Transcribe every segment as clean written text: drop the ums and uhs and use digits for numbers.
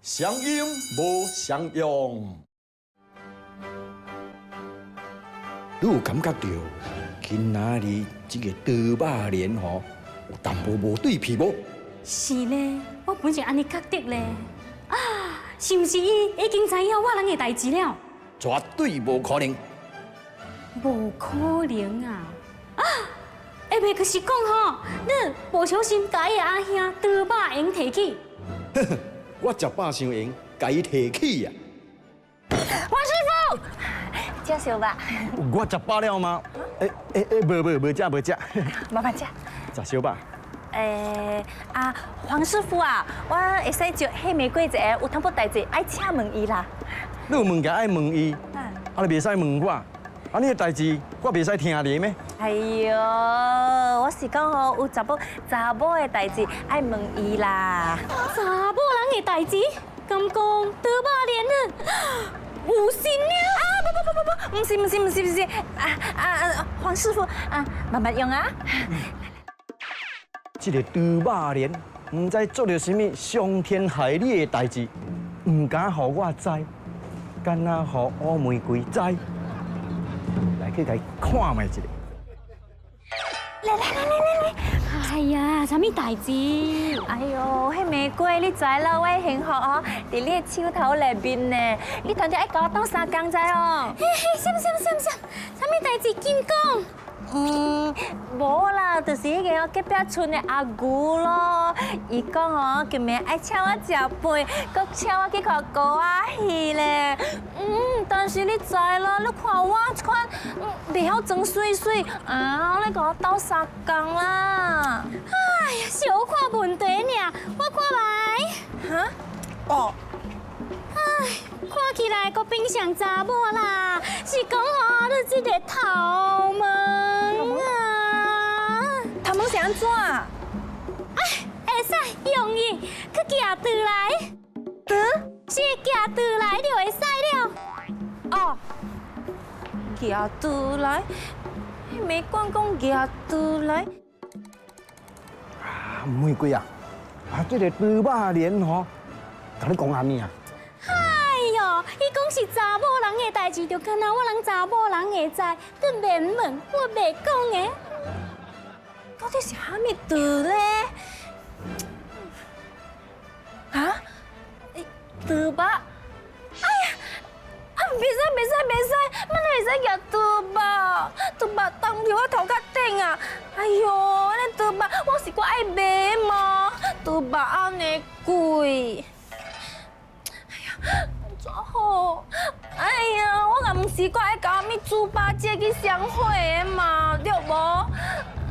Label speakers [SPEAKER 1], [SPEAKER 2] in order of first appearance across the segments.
[SPEAKER 1] 雙音無雙用。你有感覺著今仔日這个刀肉蓮吼有淡薄無對皮無？
[SPEAKER 2] 是咧，我本是按呢覺得咧。啊，是毋是伊已經知影我人的代誌了？
[SPEAKER 1] 絕對無可能。
[SPEAKER 2] 無可能啊！啊，會袂就是講吼，你無小心共伊的阿兄刀肉閒提去？
[SPEAKER 1] 我食飽傷閒，共伊提起啊！
[SPEAKER 3] 黃師傅，食燒肉？
[SPEAKER 1] 我食飽了嗎？欸欸欸，無無無食無食。
[SPEAKER 3] 慢慢食。
[SPEAKER 1] 食燒肉。
[SPEAKER 3] 欸啊，黃師傅啊，我會使借黑玫瑰一個，有淡薄代誌愛請問伊啦。
[SPEAKER 1] 你有物件愛問伊，啊你袂使問我，啊你的代誌我袂使聽你咩？
[SPEAKER 3] 哎喲，我是講吼，有查某查某的代誌愛問伊啦。
[SPEAKER 2] 查某人的代誌，敢講刀肉蓮有心了？
[SPEAKER 3] 啊不不不不不，毋是毋是毋是毋是，啊啊啊，黃師傅啊，慢慢用啊。
[SPEAKER 1] 這个刀肉蓮毋知做著啥物傷天害理的代誌，毋敢予我知，敢若予烏玫瑰知。來去共伊看覓一下。
[SPEAKER 3] 來來來來來來。
[SPEAKER 2] 哎呀，啥物代誌？
[SPEAKER 3] 哎喲，彼玫瑰，你知啦，我的幸福哦，佇你的手頭內面呢。你頭拄愛共我鬥相共知哦。
[SPEAKER 2] 嘿嘿，啥啥啥啥，啥物代誌？緊講。
[SPEAKER 3] 嗯，無啦，就是彼个隔壁村的阿牛咯。伊講哦，今暝愛請我食飯，閣請我去看歌仔戲咧。嗯，但是你知啦，你看我這款袂曉裝媠媠，啊，你共我鬥相共啦。
[SPEAKER 2] 哎呀，小看問題爾，我看覓。
[SPEAKER 3] 哈？哦。
[SPEAKER 2] 唉，看起來閣變成查某啦，是講吼你這个頭毛啊。
[SPEAKER 3] 頭毛是按怎？
[SPEAKER 2] 哎，會使容易去寄刀來。
[SPEAKER 3] 刀？
[SPEAKER 2] 是寄刀來就會使了。
[SPEAKER 3] 哦，寄刀來，沒講講寄刀來。
[SPEAKER 1] 啊，玫瑰啊，啊，這个刀肉蓮吼，共你講啥物啊？
[SPEAKER 2] 哎喲，伊講是查某人的代誌，就敢若我人查某人會知，你免問，我袂講的。
[SPEAKER 3] 到底是啥物刀咧？啊？刀肉？哎呀！啊，袂使袂使袂使，哪會使舉刀肉？刀肉當佇我頭殼頂啊！哎喲，按呢刀肉我是閣愛賣嗎？刀肉按呢貴。哎呀，按怎好？哎呀，我若毋是閣愛共啥物豬八戒去相會的嘛，對無？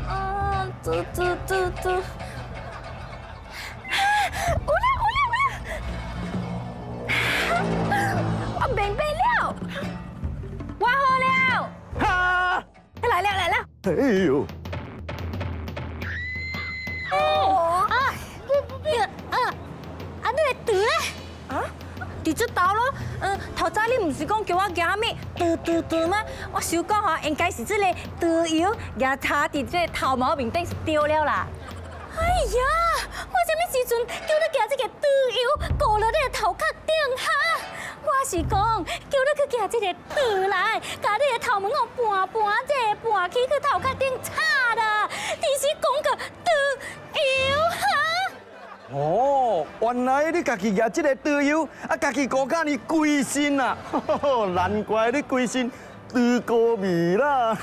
[SPEAKER 3] 嗯，嘟嘟嘟嘟。有了有了有了！我明白了，我好了。
[SPEAKER 1] 哈！
[SPEAKER 3] 來了來了。
[SPEAKER 1] 哎喲！
[SPEAKER 2] 哦啊，你啊啊，你的刀咧？
[SPEAKER 3] 啊？佇這頭咯。嗯，頭早你毋是講叫我舉啥物刀刀刀嗎？我想講吼，應該是這个刀油舉擦佇這个頭毛面頂是對了啦。
[SPEAKER 2] 哎呀，我啥物時陣叫你舉這个刀油糊落你的頭殼頂哈？我是講叫你去舉這个刀來，共你的頭毛哦盤盤這盤起去頭殼頂擦啦。其實講個刀油哈。
[SPEAKER 1] 哦，原來你家己舉這个刀油，啊，家己糊甲呢規身啊，難怪你規身刀糊味啦。